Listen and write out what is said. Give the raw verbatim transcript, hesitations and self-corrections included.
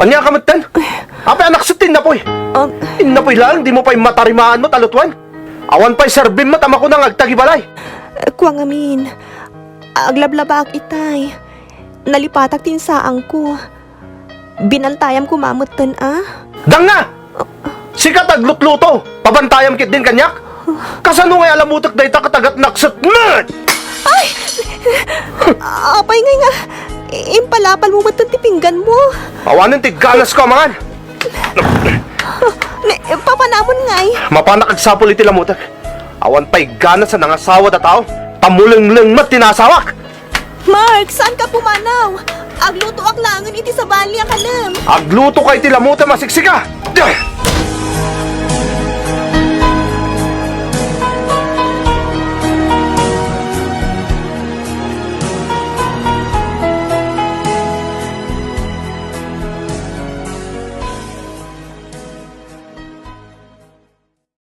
Ania ka metten? Apay a nakset ti innapuy? Um, Innapuy laeng, dimo pay matarimaan met a lutoen? Awan pay serbim met a makuna nga agtagibalay. Kua ngamin, aglablabaak itay. Nalipatak ti insaangko. Binantayam koma metten a. Danga! Sika ti aglutluto, pabantayam ketdin kaniak? Kasano ngay a lamutek dayta ket agatnakset met? Ay! Apay ngay nga, impalapalmo metten ti pingganmo. Awanen ti ganasko a mangan. Ne, papanamon ngay. Mapanak agsapul iti lamutek. Awan pay ganas a nangasawad a tao, ta mulengleng met ti naasawak. Mark, saanka pumanaw? Aglutoak laengen iti sabali a kalem. Aglutoka iti lamutem a siksika.